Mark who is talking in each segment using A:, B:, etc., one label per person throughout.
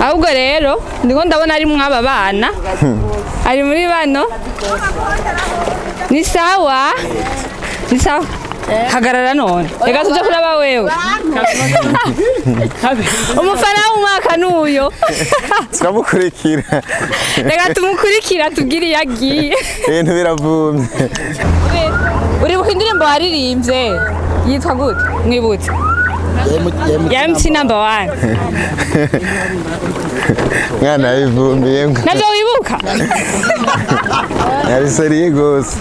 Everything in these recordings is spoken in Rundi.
A: Ahubwo rero ndiko ndabona ari mw'aba bana, ari muri bano. Ni sawa, ni sawa. Hagarara none, reka tuje kuraba wewe. Umufana w'umwaka n'uyo.
B: Turamukurikira.
A: Reka tumukurikira, tubwire iyo agiye.
B: Ibintu biravumye.
A: Uribuka indirimbo waririmbye yitwa gute? Mwibutse ya MC number one.
B: Mwana yabivumbiye.
A: Navyo wibuka?
B: Yabiseriye gose.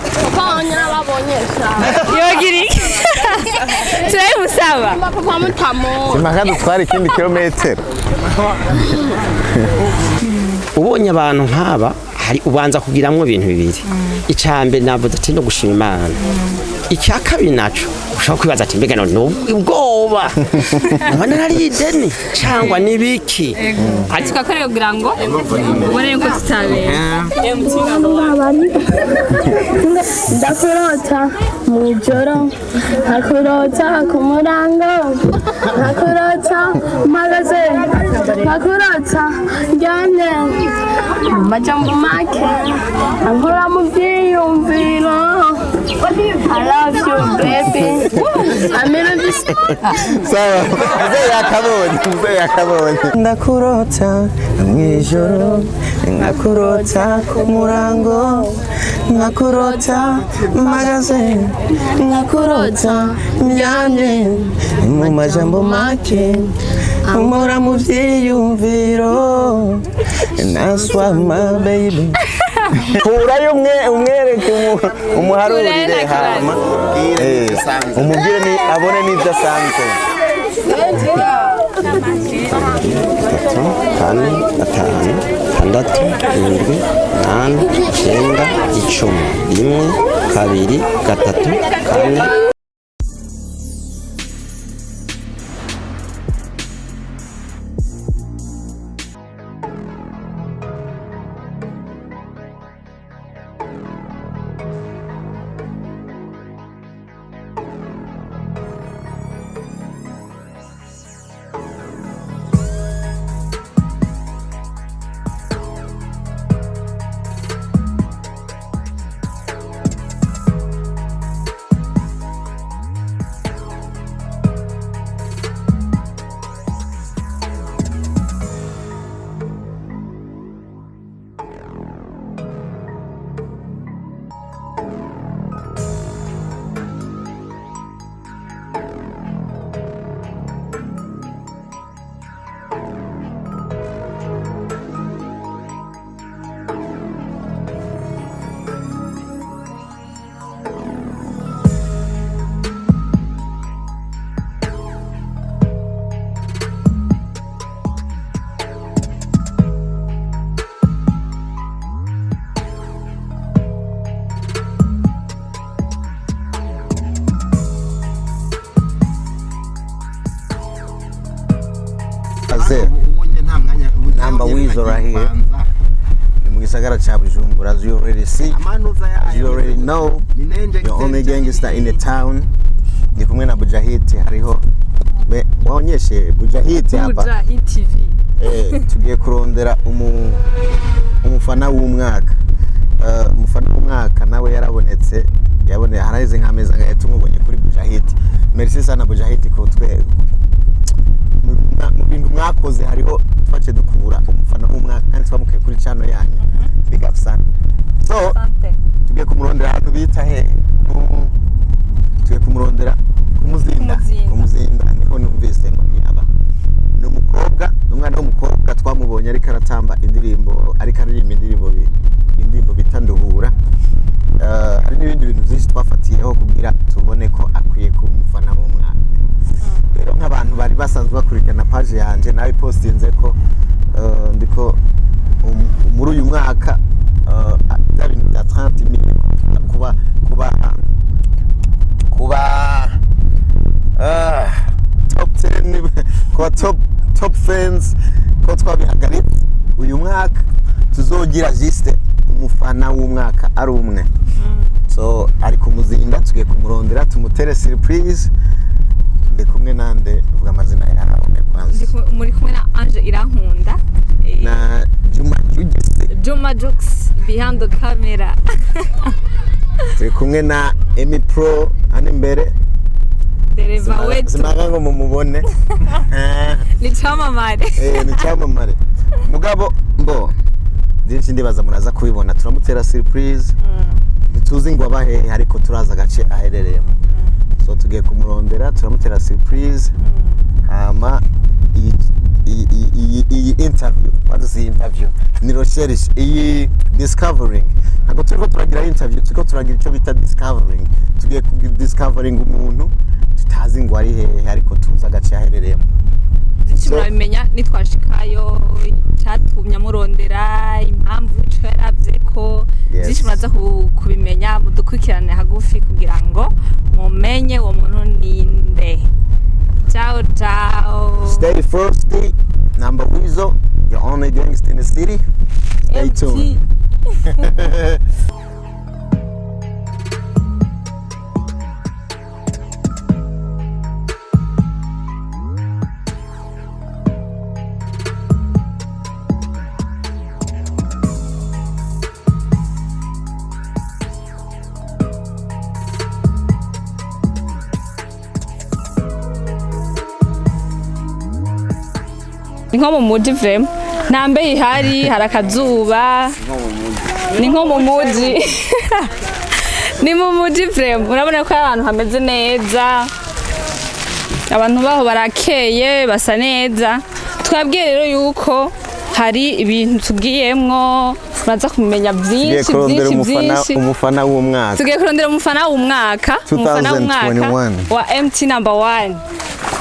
A: Yogira iki? Turabimusaba.
B: Impaka dutwara ikindi kilometero.
C: Ubonye abantu nk'aba, hari ubanza kugiramwo ibintu bibiri. Icya mbere navuze ati no gushima Imana. Icya kabiri naco ushobora kwibaza ati mbega none ubwoba mbona nari ideni cyangwa nibiki? Ati
A: Tugakorera kugira ngo ubone yuko tutabera.
D: Ndakurota mw'ijoro, nkakurota ku murango, nkakurota mpagaze, nkakurota ndyamye. Mu majambo make, ankora mu byiyumviro. I love you, baby. I'm in this.
B: Sawa, mzee yakabonye, mzee yakabonye. Ndakurota mw'ijoro, nkakurota ku murango, nkakurota mpagaze, nkakurota ndyamye. Mu majambo make, mpora mu vyiyumviro. Naswa my baby. Kurayo umwe, umwereke, umuharurire.
A: Kure.
B: Hama umubwire ni abone n'ibyo asanzwe.
C: Gatatu, kane, gatanu, gatandatu, indwi, umunani, icyenda, 10, rimwe, kabiri, gatatu, kane.
B: Aze Number Weasel right here. Ni mu gisagara ca Bujumbura, as you already see, as you already know, the only gangster in the town. Ndi kumwe na Bujahit. Hariho waonyeshe Bujahit hapa.
A: Buja TV.
B: Tugiye kurondera umufana w'umwaka. Umufana w'umwaka nawe yarabonetse, yabone haraheze nk'amezi angahe tumubonye kuri Bujahit. Merci sana Bujahit ko twe mu bintu mwakoze hariho twace dukura umufana w'umwaka, kandi twamukuye kuri channel yanyu. Big up sana. So
A: Asante.
B: tugiye kumurondera ahantu bita he? Tugiye kumurondera kumuzinda.
A: Kumuzinda.
B: Kumuzinda niho numvise ngo ntiyaba. Ni umukobwa, ni umwana w'umukobwa twamubonye ariko aratamba indirimbo, ariko aririmba indirimbo indirimbo bita Nduhura. Hari n'ibindi bintu byinshi twafatiyeho kugira tubone ko akwiye kuba umufana w'umwaka. Rero nk'abantu bari basanzwe bakurikirana page yanje, nawe postinze ko ndiko muri uyu mwaka bya bintu bya 30 mille kuba top 10, kuba top fans, ko twabihagaritse. Uyu mwaka tuzogira juste umufana w'umwaka ari umwe. So ari kumuzinda, tugiye kumurondera tumutere surprise. Ndi kumwe nande? Vuga amazina yawe kwanza.
A: Muri kumwe na Ange Irankunda. Jux behind the camera.
B: Turi kumwe na Emi Pro hano imbere.
A: Dereva wetu.
B: Simanga ngo mumubone.
A: Ni cyamamare.
B: Eh, ni cyamamare. Mugabo mbo byinshi ndibaza muraza kubibona, turamutera surprise. Ntituzi ngo aba hehe, ariko turaza agace aherereyemo, so tugiye kumurondera, turamutera surprise. Hama iyi interview, kwanza si interview, ni recherche, iyi discovering. Ntabwo turiko turagira interview, turiko turagira icyo bita discovering. Tugiye ku discovering umuntu tutazi ngo ari hehe, ariko tuzi agace aherereyemo.
A: Byinshi murabimenya nitwashikayo, icyatumye amurondera, impamvu, ico yaravye ko. Byinshi muraza kubimenya. Mudukurikirane hagufi kugira ngo mumenye uwo muntu ninde. Ciao ciao.
B: Stay frosty, number Weasel, your only gangster in the city. Stay tuned.
A: Ni nko mu muji vraiment, nta mbeho ihari, hari akazuba. Ni nko mu muji, ni mu muji vraiment. Urabona ko ari ahantu hameze neza, abantu baho barakeye, basa neza. Twabwiye rero yuko hari ibintu tugiyemwo, muraza kumenya
B: Tugiye
A: byinshi
B: kurondera
A: byinshi
B: umufana,
A: byinshi.
B: umufana w'umwaka.
A: Tugiye kurondera umufana w'umwaka, umufana w'umwaka
B: 2021.
A: wa MT number one.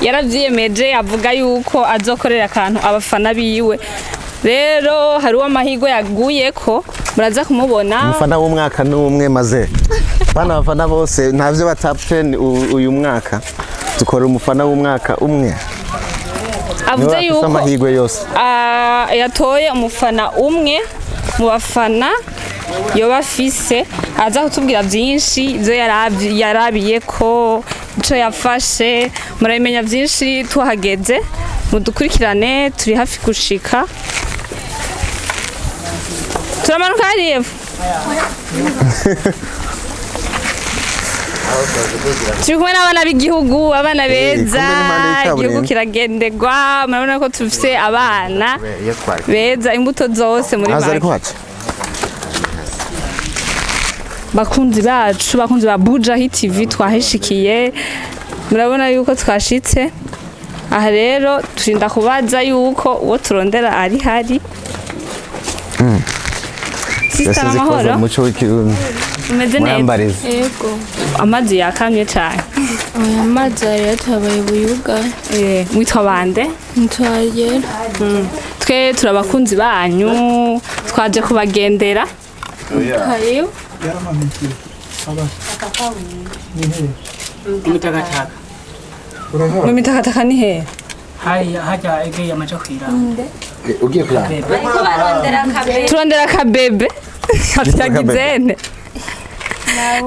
A: Yaravyiyemeje, avuga yuko azokorera akantu abafana biwe. Rero hari uw'amahirwe yaguyeko, muraza kumubona.
B: Umufana w'umwaka ni umwe, maze bana abafana bose ntavyo ba top 10 uyu mwaka dukora umufana w'umwaka umwe.
A: Avuze
B: Niwe afise
A: yuko
B: amahirwe yose.
A: Yatoye umufana umwe mu bafana yoba afise. Aza kutubwira byinshi, ibyo yarabiye ko ico yafashe. Murabimenya byinshi tuhageze. Mudukurikirane, turi hafi gushika. Turamanuka hariya epfo. Turi kumwe n'abana b'igihugu, abana beza.
B: Kumwe n'impande y'ikaburimbo.
A: Igihugu kiragenderwa. Murabona ko tufise abana beza, imbuto zose muri
B: Aza
A: make.
B: ariko haca.
A: Bakunzi bacu, bakunzi ba Bujahi TV, twahishikiye. Murabona yuko twashitse aha. Rero turinda kubaza yuko uwo turondera ari hari. Sister,
B: Yasize koza
A: amahoro?
B: umuco w'ikirundi.
A: Umeze neza?
B: Murambariza.
D: Yego.
A: Amazi yakamye cyane.
D: Aya mazi yari yatabaye buyuga.
A: Mwitwa bande?
D: Ntwagera.
A: Twe turi abakunzi banyu, twaje kubagendera.
D: Karibu.
E: Umutakataka.
A: Mu mitakataka ni hehe?
E: Hariya hajya egeye amaja kwira.
B: Ugiye kuraba.
A: Turondera akabebe yagizene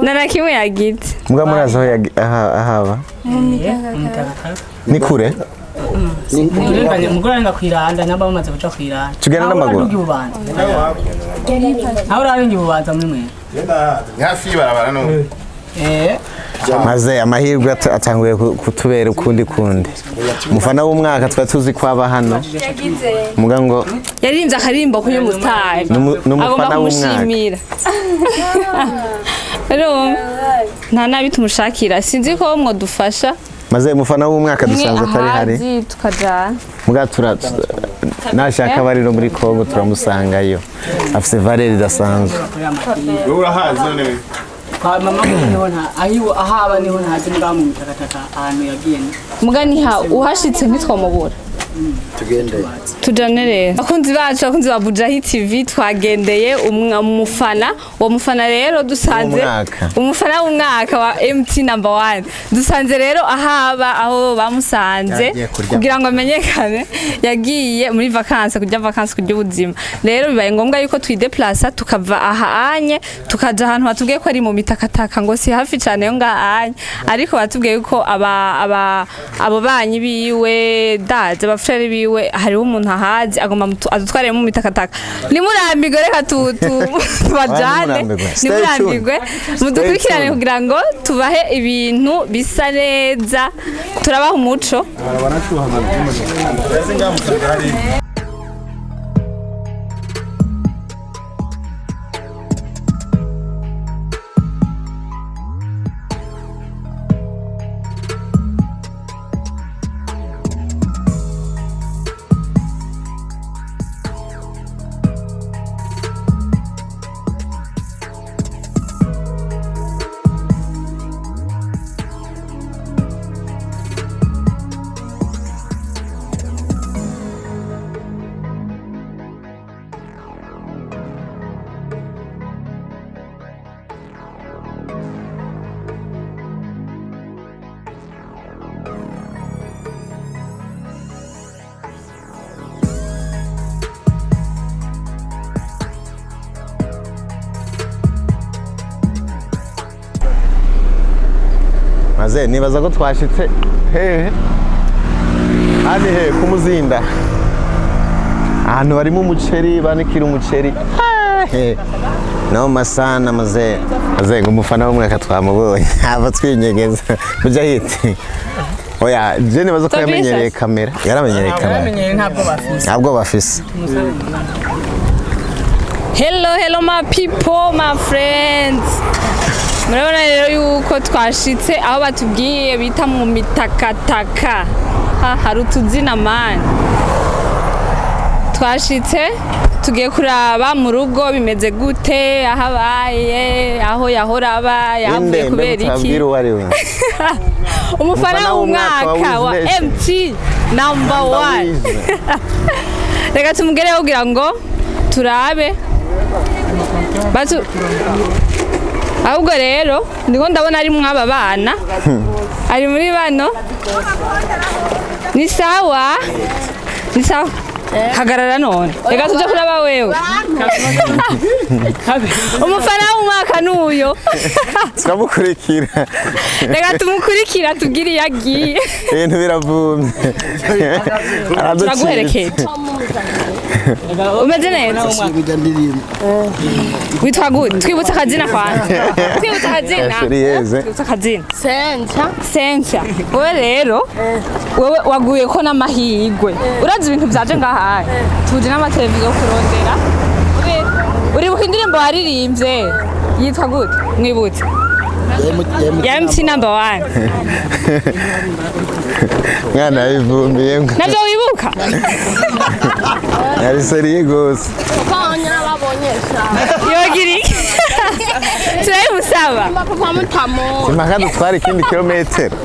A: nta na kimwe yagize.
B: Mbwa murazi aho ahaba?
E: Umutakataka.
B: Ni kure?
E: Mugore arenga kwiranda namba bamaze kuja kwiranda.
B: Tugenda n'amaguru?
E: Aho ububanza. Aho urarenga ububanza muri mwe.
F: Ni hafi y'ibarabara none.
E: Eh,
B: Maze amahirwe atanguye kutubera ukundi kundi. Umufana w'umwaka twari tuzi ko aba hano, muga ngo
A: Yaririmbye akaririmbo k'uyu musitari.
B: Ni
A: Agomba
B: umufana w'umwaka.
A: kumushimira rero, nta nabi tumushakira. Sinzi ko mwadufasha.
B: Maze umufana w'umwaka
A: Umwe
B: dusanze atari hari.
A: ahazi tukajana.
B: Muga tura nashaka bari no muri Kongo turamusangayo, afise valeur idasanzwe.
F: Wowe urahazi none we.
E: Kwa mama niho nta ahiwo ahaba niho ntazi mugabo mu mitakataka ahantu yagiye ni.
A: Mugani ha uhashitse ntitwamubura. Tujane rero, bakunzi bacu, bakunzi ba Bujahi TV, twagendeye umufana. Uwo mufana rero dusanze
B: W'umwaka.
A: Umufana w'umwaka wa MT number one dusanze rero ahaba, aho bamusanze.
B: Yagiye kurya.
A: Kugira ngo amenyekane, yagiye muri vacances, kurya vacances, kurya ubuzima. Rero bibaye ngombwa yuko twideplasa, tukava aha anye, tukaja ahantu batubwiye ko ari mu mitakataka, ngo si hafi cyane yo ngaha anye, ariko batubwiye yuko aba abo banyi biwe daje. Abafurere biwe, hariho umuntu ahazi agomba adutwarire mu mitakataka. Nimurambirwe, reka tubajane.
B: Nimurambirwe. Stay
A: Nimurambirwe, mudukurikirane
B: tuned.
A: kugira ngo tubahe ibintu bisa neza, turabaha umuco.
B: Maze nibaza ko twashitse hehe handi he kumuzinda, ahantu barimo umuceri, banikira umuceri. Hehe. No masana maze maze ngo umufana w'umwaka twamubonye ava twinyegeza mujahiti. Oya, je nibaza ko
A: Tobisha.
B: yamenyereye kamera, yaramenyereye kamera.
E: Yaramenyereye, ntabwo bafise.
B: Ntabwo bafise.
A: Hello, hello my people, my friends. Murabona rero yuko twashitse aho batubwiye bita mu mitakataka. Ha, hari utuzina mani. Twashitse tugiye kuraba mu rugo bimeze gute, aho abaye, aho yahora aba, yahavuye
B: Inde mbe
A: kubera iki.
B: mutabwira uwo ari we.
A: Umufana w'umwaka wa
B: Wiz Nation.
A: MT number one.
B: Wiz.
A: Reka tumugereho kugira ngo turabe batu. Ahubwo rero ndiko ndabona ari mw'aba bana, ari muri bano. Ni sawa, ni sawa. Hagarara none, reka tuje kuraba wewe. Umufana w'umwaka n'uyo.
B: Turamukurikira.
A: Reka tumukurikira tubwire iyo agiye.
B: Ibintu biravumye.
A: Turaguherekeje. Umeze neza? Witwa gute? Twibutse akazina kwanza, twibutse akazina.
B: Yeze.
A: Twibutse akazina.
D: Sencha.
A: Sencha, wowe rero, wewe waguye ko n'amahirwe. Urazi ibintu byaje ngaha, tuje n'amateleviziyo kurondera. Uribuka indirimbo waririmbye yitwa gute? Mwibutse ya MT number one.
B: Mwana yivumbiye.
A: Navyo wibuka?
B: Yari seriye gose.
D: Papa babonyesha.
A: Yogira iki? Turabimusaba.
D: Papa mutamo.
B: Impaka dutwara ikindi kilometero.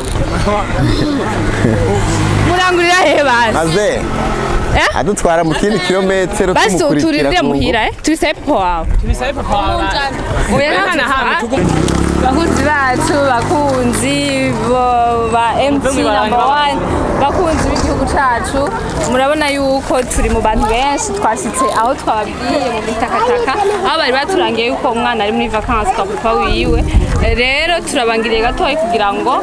A: Murangurira hehe basi?
B: Maze
A: Eh?
B: adutwara mu kindi kilometero.
A: Basi
B: tumukurikira
A: turindire
B: ku ngo.
A: muhira, eh, tubisabe papa wawe.
E: Tubisabe papa wawe.
A: Oya, nta bakunzi bacu, bakunzi ba MT number one, bakunzi b'igihugu cacu, murabona yuko turi mu bantu benshi. Twashitse aho twababwiye mu mitakataka, aho bari baturangiye yuko umwana ari muri vacances kwa papa wiwe. Rero turabangiriye gatoya kugira ngo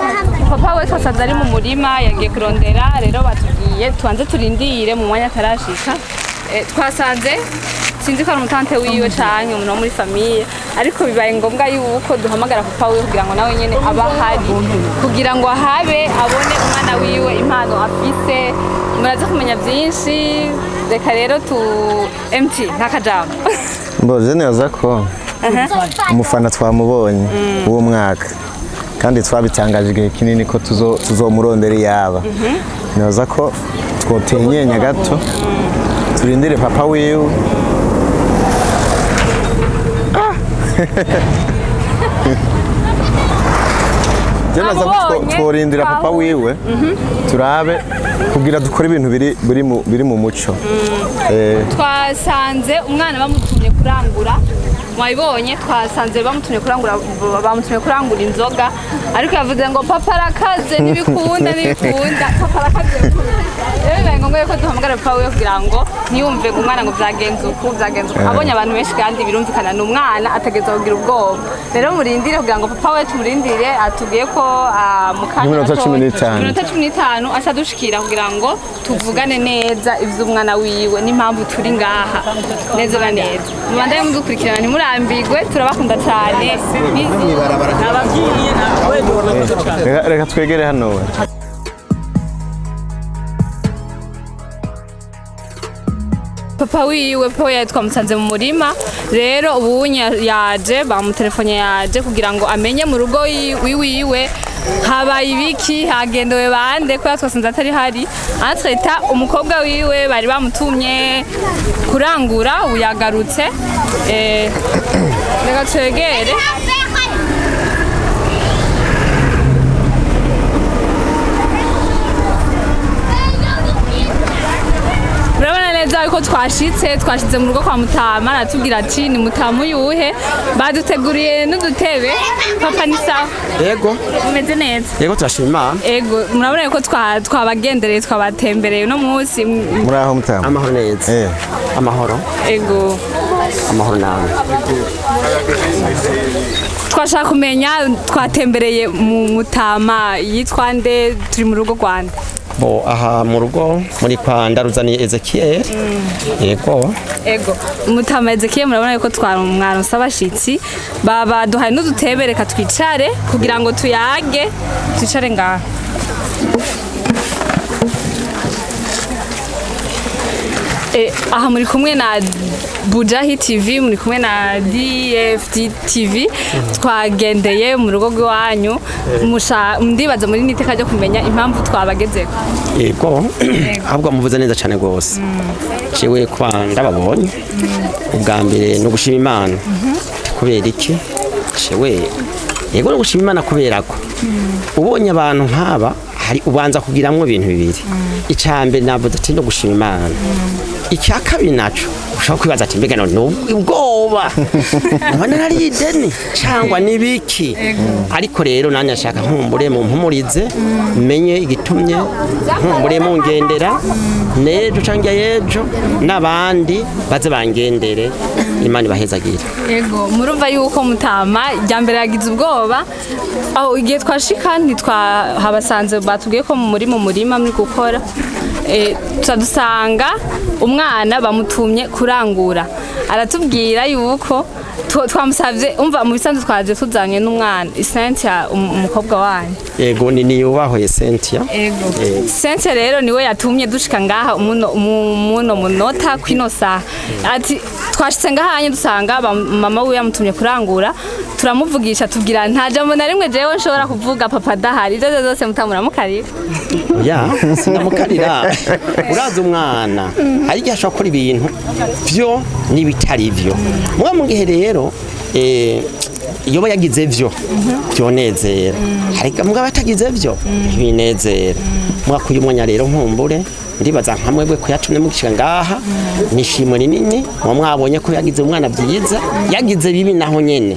A: papa we twasanze ari mu murima yagiye kurondera. Rero batubwiye tubanze turindire mu mwanya atarashika. Twasanze sinzi ko ari umutante wiwe canke umuntu wo muri famille, ariko bibaye ngombwa yuko duhamagara papa wiwe kugira ngo nawe nyene aba ahari, kugira ngo ahabe abone umwana wiwe impano afise. Muraza kumenya byinshi. Reka rero tu MT nta kajambo.
B: Mboze neza ko umufana twamubonye uwo mwaka, kandi twabitangaje igihe kinini ko tuzomurondera iyaba. Nibaza ko twotinyenya gato, turindire papa wiwe. Ah! Je nibaza ko
A: Twamubonye,
B: tworindira papa wiwe, turabe kugira dukore ibintu biri mu muco.
A: Twasanze umwana bamutumye kurangura Mwabibonye, twasanze bamutumye kurangura inzoga, ariko yavuze ngo papa arakaze, ntibikunda, ntibikunda, papa arakaze. Rero bibaye ngombwa yuko duhamagara papa wiwe kugira ngo ntiyumve ngo umwana ngo vyagenze uku, vyagenze uku. Abonye abantu benshi kandi birumvikana ni umwana, ategerezwa kugira ubwoba. Rero murindire kugira ngo papa we tumurindire, atubwiye ko mu kanya
B: N'iminota
A: gatoya-
B: 15.
A: Iminota 15 aca dushikira kugira ngo tuvugane neza ivy'umwana wiwe n'impamvu turi ngaha neza na neza. Mubandanye mudukurikirana, ntimurambirwe, turabakunda cyane.
E: Nababwiye nawe.
B: Reka twegere hano we.
A: Papa wiwe, papa we twamusanze mu murima. Rero ubu yaje, bamutelefone, yaje kugira ngo amenye mu rugo wiwiwe habaye ibiki, hagendewe bande, kubera twasanze atari hari. Entre-temps umukobwa wiwe bari bamutumye kurangura, ubu yagarutse. Reka twegere. Murabona neza yuko twashitse mu rugo kwa Mutama. Aratubwira ati ni Mutama uyuhe? Baduteguriye n'udutebe. Papa, ni sawa?
C: Yego.
A: Umeze neza?
C: Yego, turashima Imana.
A: Ego, murabona yuko twabagendereye, twabatembereye uno munsi.
B: Muri aho, Mutama?
C: Amahoro neza. Amahoro.
A: Ego.
C: Amahoro nawe.
A: Twashaka kumenya twatembereye mu Mutama yitwa nde, turi mu rugo rwanda?
C: Bo, aha mu rugo muri kwa Ndaruzaniye Ezekiel, yego.
A: Ego, Mutama Ezekiel, murabona yuko twaronse abashitsi, babaduhaye n'udutebe. Reka twicare kugira ngo tuyage, twicare ngaha. Aha muri kumwe na Bujahi TV, muri kumwe na DFT TV. Twagendeye mu rugo rw'iwanyu. Ndibaza muri niteka ryo kumenya impamvu twabagezeko.
C: Yego, ahubwo muvuze neza cyane rwose. Jewe kwa ndababonye ubwa mbere no gushima Imana. Kubera iki? Jewe yego, no gushima Imana kubera ko ubonye abantu nk'aba hari ubanza kugiramwo ibintu bibiri. Icya mbere navuze ati no gushima Imana, icya kabiri naco ushobora kwibaza ati mbega none ubwoba naba nari ideni cyangwa nibiki? Ariko rero nanjye nshaka nkumbure mu mpumurize, menye igitumye nkumbure mungendera n'ejo cyangwa y'ejo n'abandi baze bangendere. Imana ibahezagire.
A: Ego, murumva yuko Mutama rya mbere yagize ubwoba. Aho igihe twashika ntitwahabasanze, batubwiye ko muri mu murima muri gukora. Tuza dusanga umwana bamutumye kurangura. Aratubwira yuko twamusavye, umva, mu bisanzwe twaje tuzanye n'umwana Cynthia, umukobwa wanyu.
C: Yego, ni niyubahwe Cynthia.
A: Ego. Cynthia rero niwe yatumye dushika ngaha muno munota kwino saha. Ati twashitse ngaha hanye dusanga mama wiwe yamutumye kurangura, turamuvugisha, tubwira nta jambo na rimwe jewe nshobora kuvuga papa adahari. Ivyo vyose mutamuramukarira.
C: Ya, sinamukarira. Uraza umwana hari igihe ashobora gukora ibintu vyo n'ibitari vyo muba mu gihe rero yoba yagize vyo vyonezera, ariko mugabo atagize vyo ntibinezera. Mwaka uyu mwanya rero nkumbure ndibaza nka mwebwe ko yatumye mugishika ngaha nishimwe rinini, muba mwabonye ko yagize umwana byiza, yagize bibi naho nyene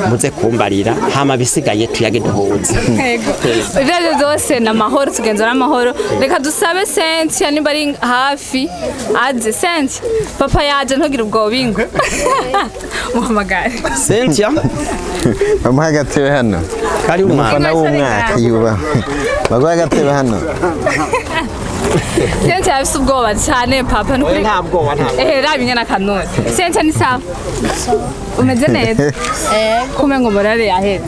C: muze kumbarira, hama bisigaye tuyage duhuze.
A: Ego. Ivyo arivyo vyose ni amahoro, tugenza n'amahoro. Reka dusabe Cynthia nimba ari hafi aze. Cynthia, papa yaje, ntugire ubwoba, ingwe. Muhamagare.
C: Cynthia.
B: Bamuha agatebe hano.
C: Kari umwana.
B: Umufana w'umwaka yubahwe, baguha agatebe hano.
A: Cynthia afise ubwoba cyane, papa, nukuri.
C: Nta bwoba, nta bwoba.
A: Raba ingene akanura. Cynthia, ni sawa? Umeze neza? Kume ngo morale yaheze.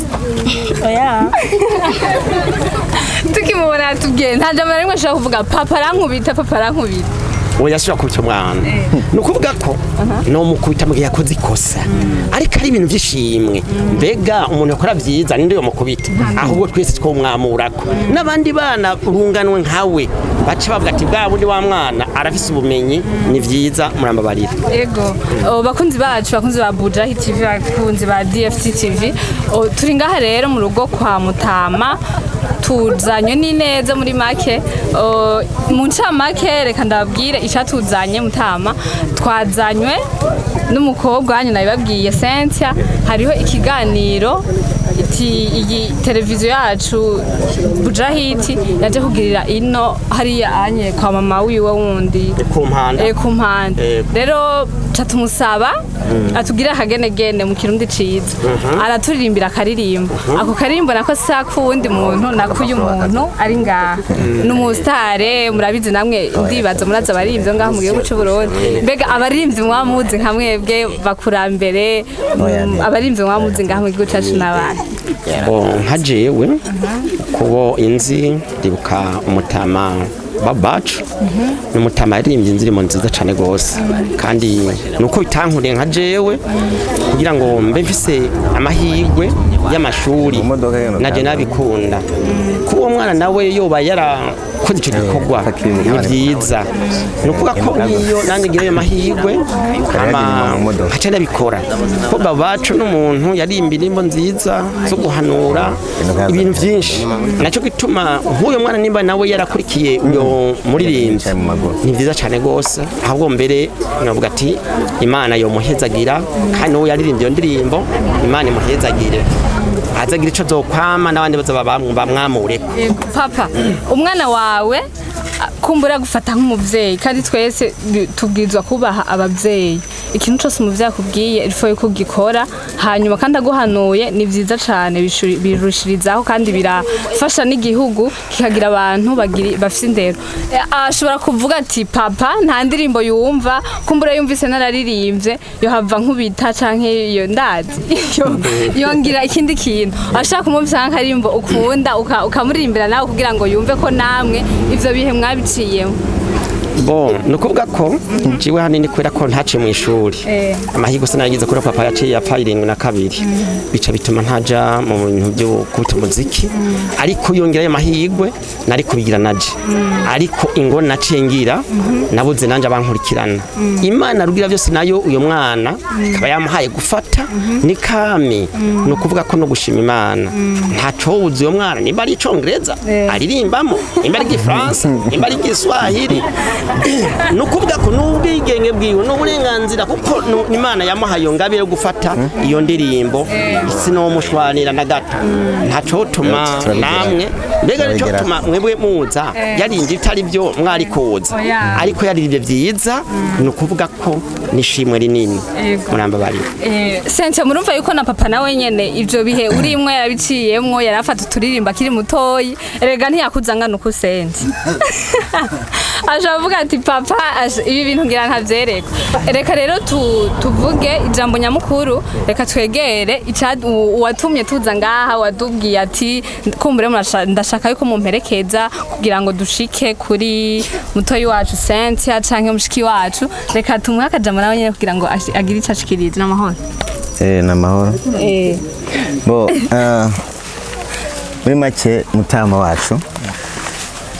D: Oya.
A: Tukimubona yatubwiye nta jambo na rimwe ashobora kuvuga, papa arankubita, papa arankubita.
C: Oya, ashobora kubita umwana, ni ukuvuga ko nomukubita mu gihe yakoze ikosa, ariko ari ibintu by'ishimwe. Mbega umuntu yakora byiza ninde yomukubita? Ahubwo twese twomwamurako n'abandi bana urunganwe nkawe baca bavuga ati bwa bundi wa mwana arafise ubumenyi, ni byiza, murambabarira.
A: Ego. Bakunzi bacu, bakunzi ba Bujahi TV, bakunzi ba DFT TV, turi ngaha rero mu rugo kwa Mutama, tuzanywe n'ineza muri make. Mu ncamake reka ndababwire icatuzanye. Mutama, twazanywe N'umukobwa wanyu nabibabwiye, Cynthia. Hariho ikiganiro iti iyi televiziyo yacu Bujahiti yaje kugirira ino hariya anye kwa mama wiwe wundi.
C: Ku mpanda.
A: Ku mpanda.
C: Yego.
A: Rero ca tumusaba atugire akagenegene mu Kirundi ciza, araturirimbira akaririmbo. Ako karirimbo nako sa kuwundi muntu, nakuyu muntu ari ngaha, ni umusitare, murabizi namwe, ndibaza murazi abaririmbyi ngaho mu gihugu c'u Burundi. Mbega abaririmbyi mwamuzi nka mwebwe bakurambere, abaririmbyi mwamuzi ngaho mu gihugu cacu n'abana?
C: Bo, nka jewe kubo inzi, ndibuka umutama babacu, ni umutama yaririmbye indirimbo nziza cyane rwose, kandi nuko bitankuriye nka jewe kugira ngo mbe mfise amahirwe y'amashuri
B: Mu modoka yino.
C: Naje nabikunda kuba uwo mwana nawe yoba yarakoze icyo gikorwa ni byiza. Ni ukuvuga ko niyo nanjye ngira ayo mahirwe
B: mu modoka.
C: nkaca ndabikora, ko babacu n'umuntu yarimba indirimbo nziza zo guhanura ibintu byinshi. Nacyo gituma nk'uyu mwana nimba nawe yarakurikiye uyo muririmbyi,
B: Yicaye mu maguru.
C: Ni byiza cyane rwose. Ahubwo mbere navuga ati Imana yomuhezagira, kandi n'uwo yaririmbye iyo ndirimbo Imana imuhezagire, azagira icyo azokwama n'abandi bazaba bamwamureko.
A: Yego, papa, umwana wawe kumbura gufata nk'umuvyeyi, kandi twese tubwirizwa kubaha abavyeyi. Ikintu cose umuvyeyi akubwiye il faut yuko ugikora, hanyuma kandi aguhanuye ni vyiza cane, birushirizaho kandi birafasha n'igihugu kikagira abantu bafise indero. Ashobora kuvuga ati papa nta ndirimbo yumva, kumbura yumvise nararirimbye yohava nkubita canke iyo ndazi yongira ikindi kintu. Ashaka kumumvisa nk'akarimbo ukunda, ukamuririmbira nawe kugira ngo yumve ko namwe ivyo bihe mwabiciyemo.
C: Bon, ni ukuvuga ko jiwe hanini kubera ko ntaciye mu ishuri, amahirwe sinagize kubera papa yaciye apfa 72, bica bituma ntaja mu bintu byo kubita umuziki. Ariko yongera ayo mahirwe nari kubigira naje, ariko ingo naciye ngira nabuze nanje abankurikirana. Imana rugira byose nayo uyo mwana ikaba yamuhaye gufata ni kami. Ni ukuvuga ko no gushima Imana, ntaco wuzi uyo mwana nimba ari Icongereza aririmbamo, nimba ari Igifaransa, nimba ari Igiswahili. Ni ukuvuga ko n'ubwigenge bwiwe n'uburenganzira, kuko Imana yamuhaye iyo ngabire yo gufata iyo ndirimbo, sinomushwanira na gato. Ntacotuma namwe mbega
B: Turabigera.
C: nicotuma mwebwe muza yaririmbye ibitari byo mwari kuza,
A: Oya.
C: ariko yaririmbye byiza. Ni ukuvuga ko nishimwe rinini.
A: Yego.
C: Murambabarira.
A: Sente, murumva yuko na papa nawe nyene ivyo bihe urimwe yarabiciyemwo, yarafata uturirimbo akiri mutoyi. Erega ntiyakuze angana uko Sente aje avuga ati papa ibi bintu ngira ntavyereka. Reka rero tuvuge ijambo nyamukuru. Reka twegere uwatumye tuza ngaha, wadubwiye ati kumbure ndashaka yuko mumperekeza kugira ngo dushike kuri mutoyi wacu Cynthia canke mushiki wacu. Reka tumuhe akajambo nawe nyene kugira ngo agire ico ashikirije. N'amahoro.
B: Ni amahoro. Bo, muri make mutama wacu,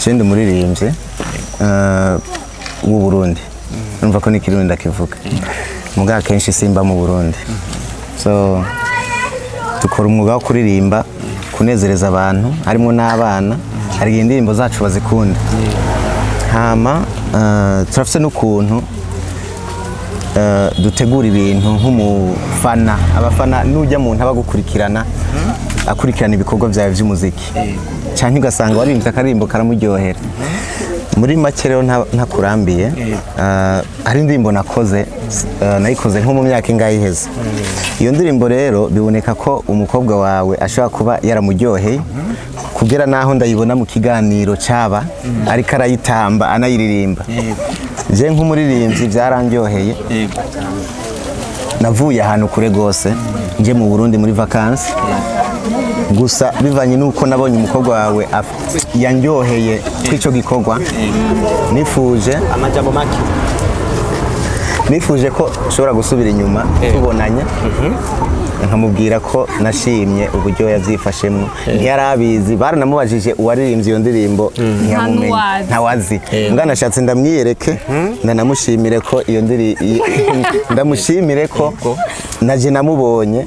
B: je ndi umuririmbyi w'u Burundi. Urumva ko n'ikirundi ndakivuga, muga akenshi simba mu Burundi. So dukora umwuga wo kuririmba, kunezereza abantu harimo n'abana. Hari igihe indirimbo zacu bazikunda. Hama turafise n'ukuntu dutegura ibintu nk'umufana. Abafana nujya muntu aba agukurikirana, akurikirana ibikorwa byawe by'umuziki, cyangwa ugasanga waririmbye akaririmbo karamuryohera. Muri make rero ntakurambiye, hari indirimbo nakoze, nayikoze nko mu myaka ingahe iheze. Iyo ndirimbo rero biboneka ko umukobwa wawe ashobora kuba yaramuryoheye kugera naho ndayibona mu kiganiro cyaba ariko arayitamba anayiririmba. Je nk'umuririmbyi byarandyoheye. Navuye ahantu kure rwose nje mu Burundi muri vacances gusa, bivanye n'uko nabonye umukobwa wawe yanryoheye kw'icyo gikorwa, nifuje
C: Amajambo make.
B: Nifuje ko nshobora gusubira inyuma tubonanya, nkamubwira ko nashimye uburyo yabyifashemo. Ntiyari abizi, baranamubajije uwaririmbye iyo ndirimbo, ntiyamumenya.
A: Ntanuwazi.
B: Ntawazi. Mbwa nashatse ndamwiyereke, ndanamushimire ko iyo ndiri, ndamushimire ko naje namubonye.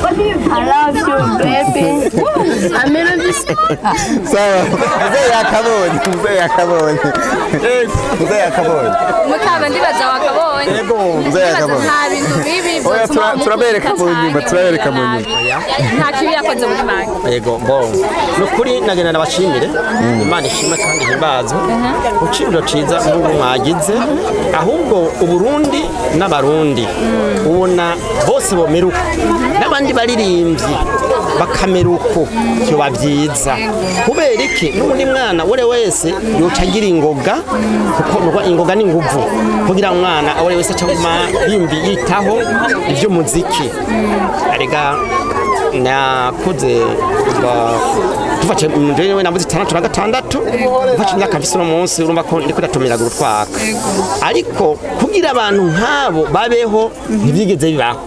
D: I love you, baby. I'm in this.
B: Sawa, mzee yakabonye, mzee yakabonye, mzee yakabonye.
A: Mutaba, ndibaza wakabonye.
B: Mzee
A: Ndibaza
B: yakabonye.
A: nta bintu bibi
F: Oya,
A: vyotuma
F: turabereka mu nyuma, turabereka mu nyuma.
A: Nta kibi yakoze muri make.
C: Yego, bo nukuri nagenda nabashimire. Imana ishimwe kandi himbazwe ku ciro ciza nk'ubu mwagize. Ahubwo Uburundi n'Abarundi ubona bose bomera uko, n'abandi baririmbyi bakamera uko, vyoba vyiza. Kubera iki? N'undi mwana uwari wese yoca agira ingoga, kuko nuko ingoga ni inguvu kugira umwana uwari wese acaguma yimbi yitaho ivy'umuziki. Arega nakuze kuva tuva jewe navuze 66, mfashe imyaka mfise uno munsi, urumva ko ndiko ndatumiraga urutwaka. Ariko kugira abantu nk'abo babeho ntibyigeze bibaho.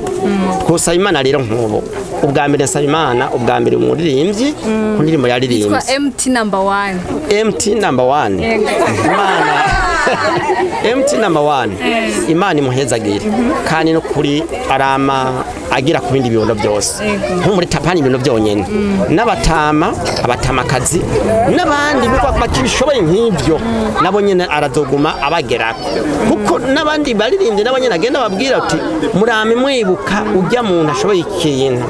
C: Twosaba Imana rero nk'ubu, ubwa mbere nsaba Imana ubwa mbere umuririmbyi ku ndirimbo yaririmbye.
A: Yitwa MT number one.
C: MT number one. Imana, MT number one, Imana imuhezagire kandi no kuri arama agira ku bindi bibondo byose, nko muri tapani ibintu byonyene, n'abatama, abatamakazi n'abandi bakibishoboye nk'ibyo, nabo nyene arazoguma abagerako, kuko n'abandi baririmbye nabo nyene agenda babwira ati: "Murame mwibuka ujya muntu ashoboye ikintu."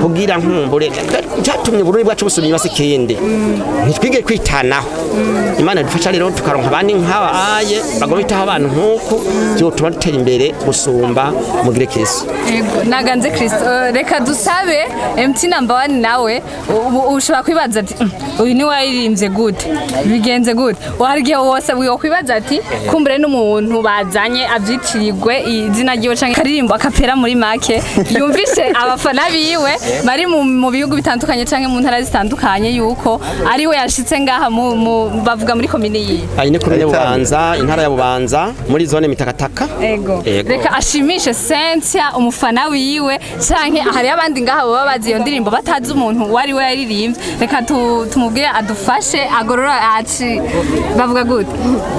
C: Kugira nkumbure cyatumye Burundi bwacu busubira inyuma si ikindi, ntitwige kwitanaho. Imana idufasha rero tukaronka abandi nk'aba aye bagomba bitaho abantu nk'uku, byotuma dutera imbere gusumba. Mugire Kristo.
A: Yego, naganze Kristo. Reka dusabe MT number one nawe. Ubu ushobora kwibaza ati: Uyu ni waririmbye gute, bigenze gute?" Hari igihe wose wokwibaza ati kumbure n'umuntu bazanye avyitirirwe izina ryiwe canke karirimbo akapera muri make, yumvise abafana biwe bari mu bihugu bitandukanye canke mu ntara zitandukanye yuko ari we yashitse ngaha mu bavuga muri komini yiwe.
C: Ayi ni komine Bubanza, intara ya Bubanza, muri zone Mitakataka.
A: Ego.
C: Ego.
A: Reka ashimishe Cynthia umufana wiwe, canke hariyo abandi ngaha baba bazi iyo ndirimbo batazi umuntu wari we yaririmbye. Reka tumubwire adufashe agorora aci, bavuga gute,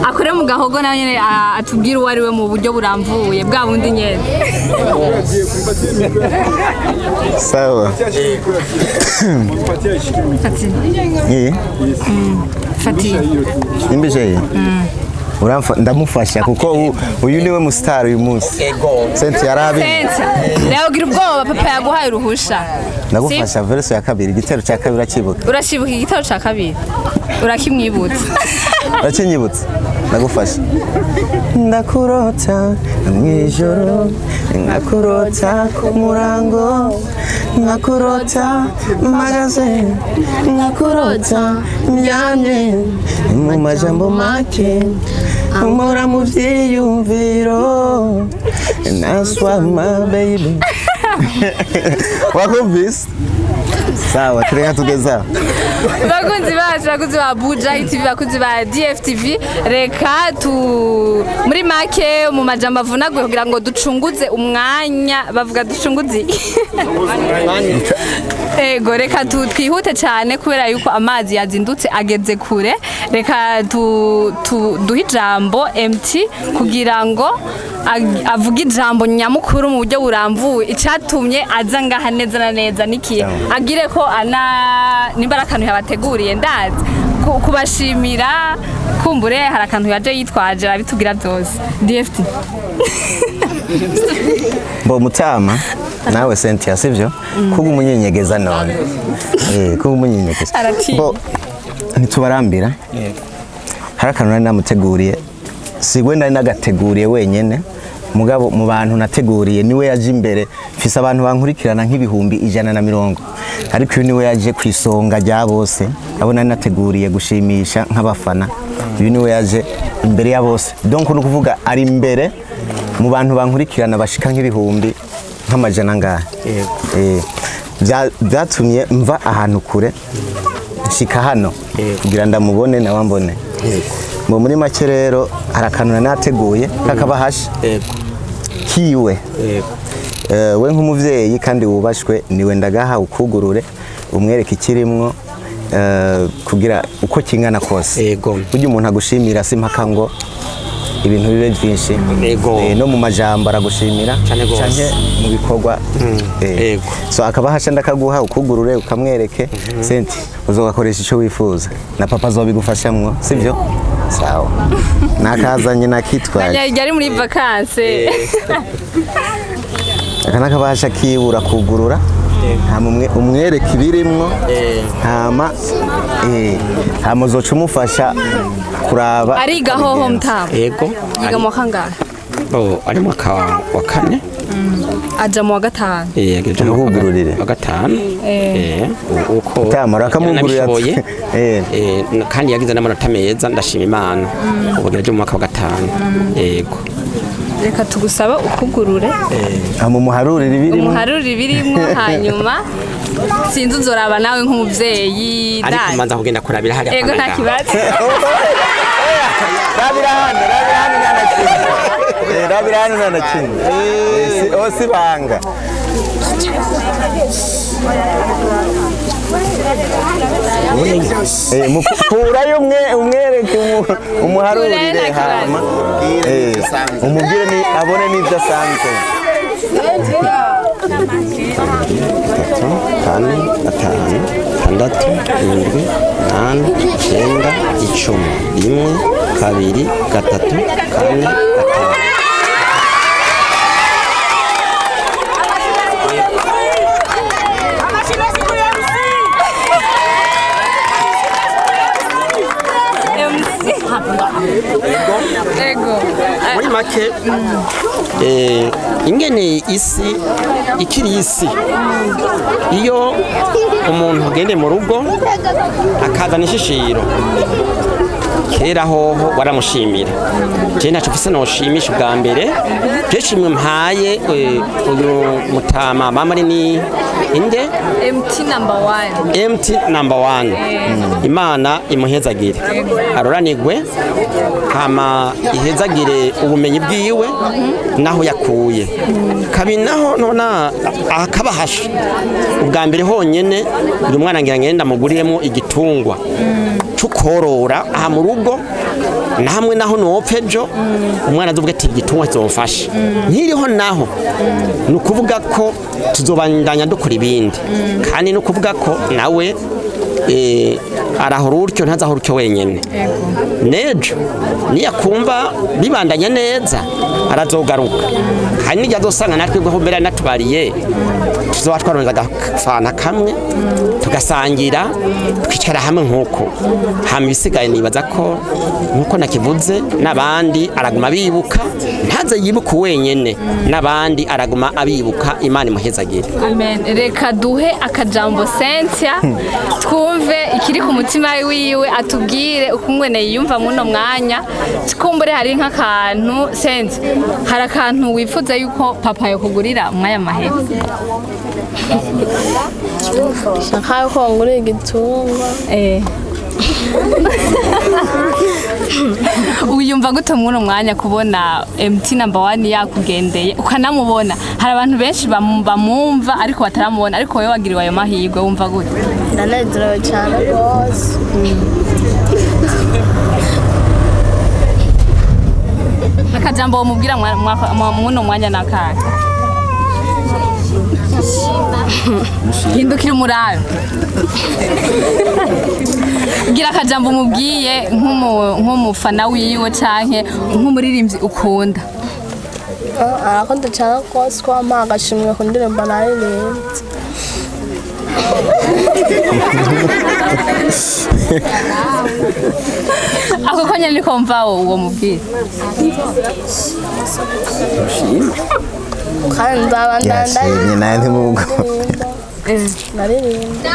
A: akore mu gahogo nawe nyene, atubwire uwo ari we mu buryo buramvuye bwa bundi nyene.
B: Sawa. Iyi
A: Fati.
B: Imbije iyi. Ndamufasha kuko uyu niwe mustar uyu munsi. Cynthia yarabi.
A: Cynthia, rero ugira ubwoba, papa yaguhaye uruhusha.
B: Ndagufasha verse ya kabiri, igitero cya kabiri urakibuka?
A: Urashibuka igitero ca kabiri, urakimwibutsa.
B: Urakinyibutsa, ndagufasha. Ndakurota mw'ijoro, nkakurota ku murango, nkakurota mpagaze, nkakurota ndyamye. Mu majambo make, mpora mu vyiyumviro. Naswa my baby, wakumvise? Sawa, tureka tugeza.
A: Bakunzi bacu, bakunzi ba Buja TV, bakunzi ba DFTV, reka tu muri make mu majambo avunaguye kugira ngo ducunguze umwanya, bavuga ducunguze iki? Ego, reka twihute cyane kubera yuko amazi yazindutse ageze kure. Reka duhe ijambo MT kugira ngo avuge ijambo nyamukuru mu buryo burambuye, icyatumye aza ngaha neza na neza nikiye, agire ko ana nimba ari akantu yabateguriye, ndazi kubashimira, kumbure hari akantu yaje yitwaje, arabitubwira byose. DFT.
B: Mbo mutama nawe Cynthia, sivyo? Kuba umunyenyegeza none, kuba umunyenyegeza.
A: Aratinya.
B: Mbo ntitubarambira, hari akantu nari namuteguriye. Si we nari nagateguriye wenyene, mugabo mu bantu nateguriye niwe yaje imbere. Mfise abantu bankurikirana nk'ibihumbi 120, ariko uyu niwe yaje ku isonga rya bose abo nari nateguriye gushimisha nk'abafana. Uyu niwe yaje imbere ya bose, donc ni ukuvuga ari imbere mu bantu bankurikirana bashika nk'ibihumbi nk'amajana angahe. Byatumye mva ahantu kure nshika hano kugira ndamubone nawe ambone. Ngo muri make rero hari akantu nari nateguye kakabahasha kiwe. We nk'umuvyeyi kandi wubashwe, niwe ndagaha ukugurure umwereke ikirimwo, kugira uko kingana kose. Burya umuntu agushimira si mpaka ngo Ibintu bibe byinshi.
C: Yego.
B: No mu majambo aragushimira
C: Cane gose.
B: canke mu bikorwa.
C: Yego.
B: So akabahasha ndakaguha, ukugurure, ukamwereke. Senti, uzogakoresha ico wifuza na papa azobigufashamwo, sivyo? Sawa, nakazanye nakitwaye.
A: Yari muri vacances.
B: Aka nakabahasha kibura kugurura, hama umwereke ibirimwo, hama hama uzoca umufasha kuraba.
A: Ariga hoho, mutama?
C: Yego.
A: Yiga mu wa kangahe?
C: Oh, ari mu mwaka wa kane.
A: Aja mu wa gatanu.
C: Ageze mu mwaka
B: Amugururire.
C: wa gatanu. Uko
B: Tamara akamugurira.
C: yanabishoboye. Kandi yagize n'amanota meza, ndashima Imana. Ubu ageze mu mwaka wa gatanu. Yego.
A: Reka tugusaba ukugurure.
B: Hama umuharurire ibirimwo.
A: Umuharure ibirimwo, hanyuma sinzi, uzoraba nawe nk'umuvyeyi.
C: Ariko
A: Dai.
C: mbanza kugenda kurabira hariya.
A: Ego, nta
C: kwa
A: kibazo.
B: Rabira hano, rabira hano, nta na kimwe. Rabira hano, nta na kimwe. Oh, si banga. Kurayo umwe, umwereke, umuharurire.
A: Kurayo, nta kibazo.
B: Hama umubwire ni abone n'ibyo asanzwe.
C: Gatatu, kane, gatanu, gatandatu, indwi, umunani, icyenda, 10, rimwe, kabiri, gatatu, kane, gatanu.
A: MC. Ego.
C: Muri make, ingene isi ikiri isi, iyo umuntu agende mu rugo akazana ishishiro, kera hoho waramushimira. Je ntaco mfise noshimisha. Ubwa mbere je shimwe mpaye uyu mutama mama ni inde?
A: MT number one.
C: MT number one, Imana imuhezagire, aroranigwe, hama ihezagire ubumenyi bwiwe naho yakuye kabi naho nona akabahasha. Ubwa mbere honyene uyu mwana ngira ngenda muguriremo igitungwa cukorora aha mu rugo, na hamwe naho nopfa ejo umwana azovuga ati igitungwa kizomfasha nkiriho. Naho ni ukuvuga ko tuzobandanya dukora ibindi, kandi ni ukuvuga ko nawe arahora utyo, ntazahora utyo wenyene. Nejo niyakumva bibandanya neza arazogaruka, kandi nijya azosanga natwe bwo mbere natubariye, tuzoba twaronze agafana kamwe tugasangira, twicara hamwe nk'uko. Hama ibisigaye nibaza ko nk'uko nakivuze, n'abandi araguma abibuka, ntaze yibuka wenyene, n'abandi araguma abibuka. Imana imuhezagire.
A: Amen. Reka duhe akajambo Cynthia, twumve ikiri ku mutima wiwe, atubwire ukungene yiyumva muno mwanya. Kumbure hari nk'akantu, Cynthia, hari akantu wifuza yuko papa yokugurira umwanya mahera?
D: Nshaka yuko ngurira igitungwa.
A: Wiyumva gute muri mwanya kubona MT number one yakugendeye ukanamubona? Hari abantu benshi bamwumva ariko bataramubona, ariko wowe wagiriwe ayo mahirwe, wumva gute?
D: Ndanezerewe cyane rwose.
A: Akajambo wamubwira muno mwanya nakahe? Hindukira umurabe, gira akajambo umubwiye nk'umufana wiwe canke nk'umuririmbyi ukunda.
D: Arakunda cyane rwose ko wampaye agashimwe ku ndirimbo naririmbye.
A: Ako ko nyene niko mva uwo mubwira.
D: Kandi nzabandanya.
B: Yashimye nawe ntimubwo.
D: Naririmba.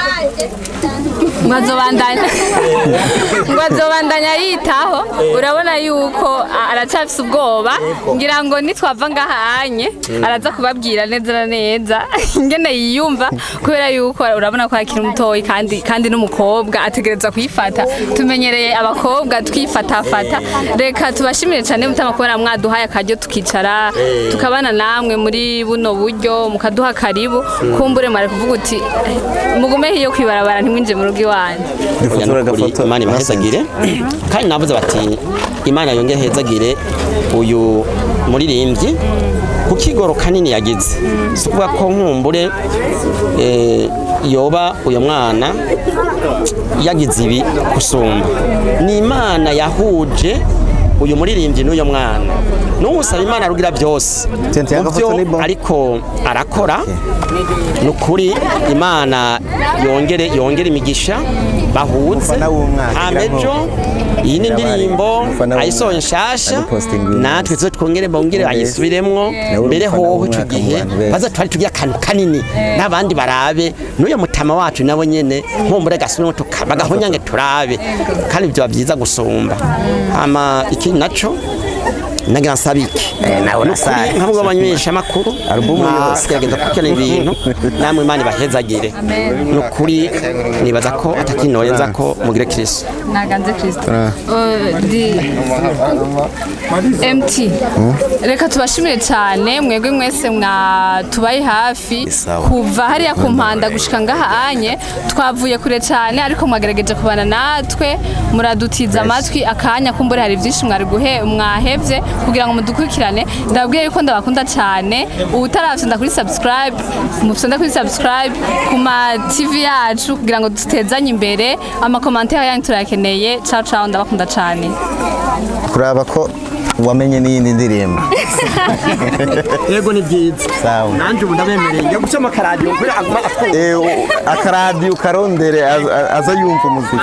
A: Ngo azobandanya yitaho. Urabona yuko aracafise ubwoba, ngira ngo nitwava ngaha anye araza kubabwira neza na neza ingene yiyumva, kubera yuko urabona ko akiri mutoyi, kandi n'umukobwa ategereza kuyifata. Tumenyereye abakobwa twifatafata. Reka tubashimire cyane, mutama, kubera mwaduhaye akaryo tukicara tukabana namwe muri buno buryo, mukaduha karibu. Kumbure mwari kuvuga uti Ati mugume hiyo kwibarabara, ntimwinje mu rugo iwanjye.
B: Dufotora
C: Oya, nukuri,
B: agafoto.
C: Imana ibahezagire. Kandi navuze bati Imana yongere hezagire uyu muririmbyi ku kigoro kanini yagize. Si ukuvuga ko nkumbure yoba uyu mwana yagize ibi gusumba, ni Imana yahuje uyu muririmbyi n'uyu mwana. N'usaba Imana rugira byose
B: Tente,
C: mu byo
B: agafoto ni bon.
C: ariko arakora. Ni ukuri, Imana yongere imigisha bahuze.
B: Umufana w'umwaka,
C: Hamejo iyi ni indirimbo
B: Umufana w'umwaka.
C: ayisohoye nshasha.
B: Agupostinga uyu
C: Natwe
B: munsi.
C: tuze twongere bongere ayisubiremwo.
B: Nawe uri
C: Mbere
B: umufana
C: hoho ico
B: w'umwaka mu
C: gihe
B: bantu benshi.
C: baza twari tugira akantu kanini n'abandi barabe, n'uyo mutama wacu nabo nyene nkumbure gasubiremwo bagahonyange turabe, kandi byoba byiza gusumba. Hama ikindi naco nagira nsabike
B: Nawe urasaye.
C: nkavuga abanyesha makuru
B: Album yose.
C: gerageza gukurikirana ibintu namwe, Imana ibahezagire. Ni ukuri nibaza ko atakintu ko mugire Kristo.
A: Naganze Kristo. Di MT, reka tubashimire cyane mwebwe mwese mwatubaye hafi
B: Sawa.
A: kuva hariya ku mpanda gushika ngaha anye. Twavuye kure cyane, ariko mwagerageje kubana natwe, muradutiza amatwi akanya. Kumbure hari byinshi mwari guhe mwahevye kugira ngo mudukurikirane. Ndababwiye yuko ndabakunda cyane. Uwutarafyonda kuri subscribe, mufyonda kuri subscribe ku ma TV yacu kugira ngo dutezanye imbere. Ama commentaires yanyu turayakeneye. Ciao ciao, ndabakunda cyane.
B: Kuraba ko wamenye n'iyindi ndirimbo.
C: Yego, ni byiza.
B: Sawa.
C: Nanjye ubu ndabemereye ngiye gucamo akaradiyo kubera aguma atwumva.
B: Akaradiyo karondere aza yumva umuziki.